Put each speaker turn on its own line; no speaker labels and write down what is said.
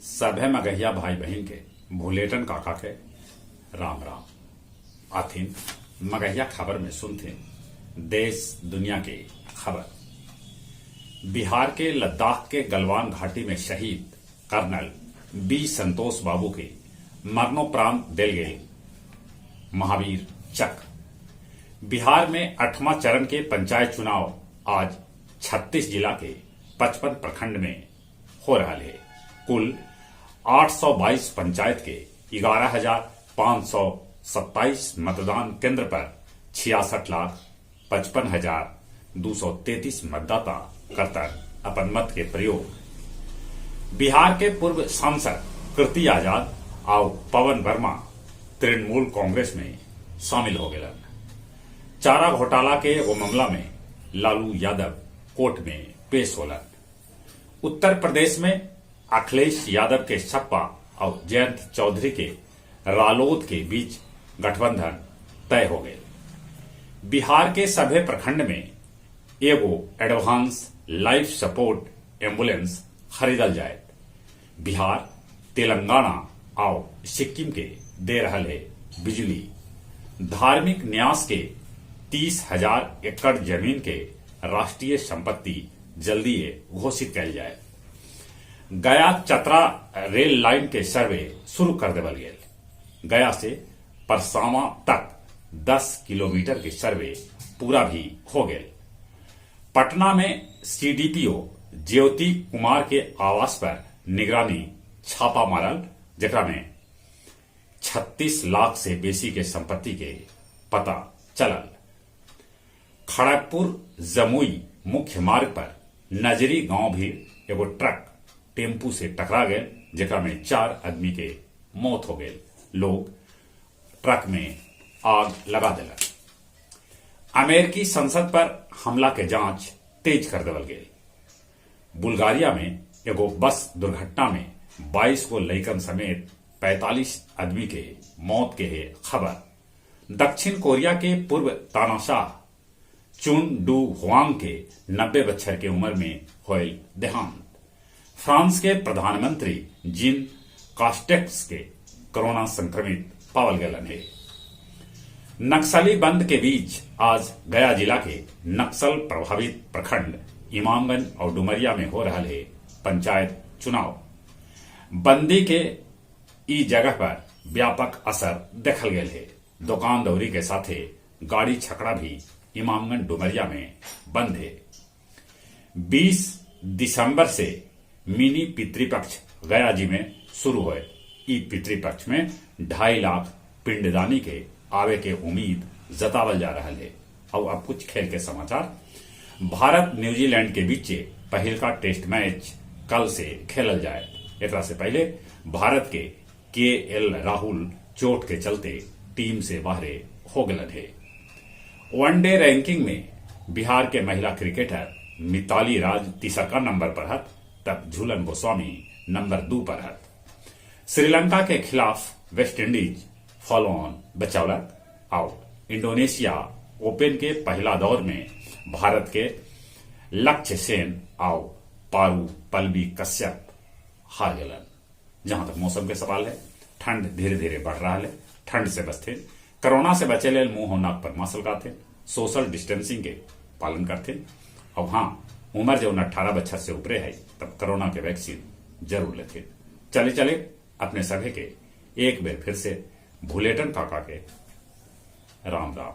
सभे मगहिया भाई बहिन के भुलेटन काका के राम राम। आथिन मगहिया खबर में सुनथिन देश दुनिया के खबर। बिहार के लद्दाख के गलवान घाटी में शहीद कर्नल बी संतोष बाबू के मरणोपरांत देल गेल महावीर चक्र। बिहार में 8वां चरण के पंचायत चुनाव आज 36 जिला के 55 प्रखंड में हो रहा है। कुल 822 पंचायत के 11,527 मतदान केंद्र पर 66,55,233 मतदाता करतन अपन मत के प्रयोग। बिहार के पूर्व सांसद कीर्ति आजाद आउ पवन वर्मा तृणमूल कांग्रेस में शामिल हो गए। चारा घोटाला के एगो मामला में लालू यादव कोर्ट में पेश होलन। उत्तर प्रदेश में अखिलेश यादव के सपा और जयंत चौधरी के रालोद के बीच गठबंधन तय हो गए। बिहार के सभे प्रखंड में एगो एडवांस लाइफ सपोर्ट एम्बुलेंस खरीदल जाए। बिहार, तेलंगाना और सिक्किम के दे रहल है बिजली। धार्मिक न्यास के 30,000 एकड़ जमीन के राष्ट्रीय संपत्ति जल्दी घोषित कयल जाए। गया चतरा रेल लाइन के सर्वे शुरू कर देवल गेल। गया से परसावा तक 10 किलोमीटर के सर्वे पूरा भी हो गेल। पटना में सीडीपीओ ज्योति कुमार के आवास पर निगरानी छापा मारल, जेकरा में 36 लाख से बेसी के संपत्ति के पता चलल। खड़गपुर जमुई मुख्य मार्ग पर नजरी गांव भी एगो ट्रक टेम्पू से टकरा गए, जेकरा में 4 आदमी के मौत हो गए। लोग ट्रक में आग लगा दिलक। अमेरिकी संसद पर हमला के जांच तेज कर देवल गेल। बुल्गारिया में एगो बस दुर्घटना में 22 गो लइकन समेत 45 आदमी के मौत के है खबर। दक्षिण कोरिया के पूर्व तानाशाह चुन do Hwang के 90 बच्छर के उम्र में होयल देहांत। फ्रांस के प्रधानमंत्री जीन कास्टेक्स के कोरोना संक्रमित पावल गलन है। नक्सली बंद के बीच आज गया जिला के नक्सल प्रभावित प्रखंड इमामगंज और डुमरिया में हो रहा है पंचायत चुनाव। बंदी के ई जगह पर व्यापक असर देखल गेल है। दुकान दौरी के साथे गाड़ी छकड़ा भी इमामगंज डुमरिया में बंद है। 20 दिसंबर से मिनी पितृपक्ष गया जी में शुरू हुए। ई पितृपक्ष में 2.5 लाख पिंडदानी के आवे के उम्मीद जतावल जा रहा है। और अब कुछ खेल के समाचार। भारत न्यूजीलैंड के बीच पहल का टेस्ट मैच कल से खेलल जाए। एकरा से पहले भारत के के एल राहुल चोट के चलते टीम से बाहर हो गए है। वनडे रैंकिंग में बिहार के महिला क्रिकेटर मिताली राज तीसरका नंबर पर हत, तब झूलन गोस्वामी नंबर 2 पर हत। श्रीलंका के खिलाफ वेस्ट इंडीज फॉलो ऑन बचौलक और इंडोनेशिया ओपन के पहला दौर में भारत के लक्ष्य सेन और पारू पल्लवी कश्यप हार गलन। जहां तक मौसम के सवाल है, ठंड धीरे धीरे बढ़ रहा है। ठंड से बचते, कोरोना से बचे लेल मुंह और नाक पर मास्क लगाते, सोशल डिस्टेंसिंग के पालन करते और हाँ, उम्र जो 18 बच्चा से ऊपरे है तब कोरोना के वैक्सीन जरूर लेते। चले चले अपने सभी के एक बार फिर से भुलेटन काका के राम राम।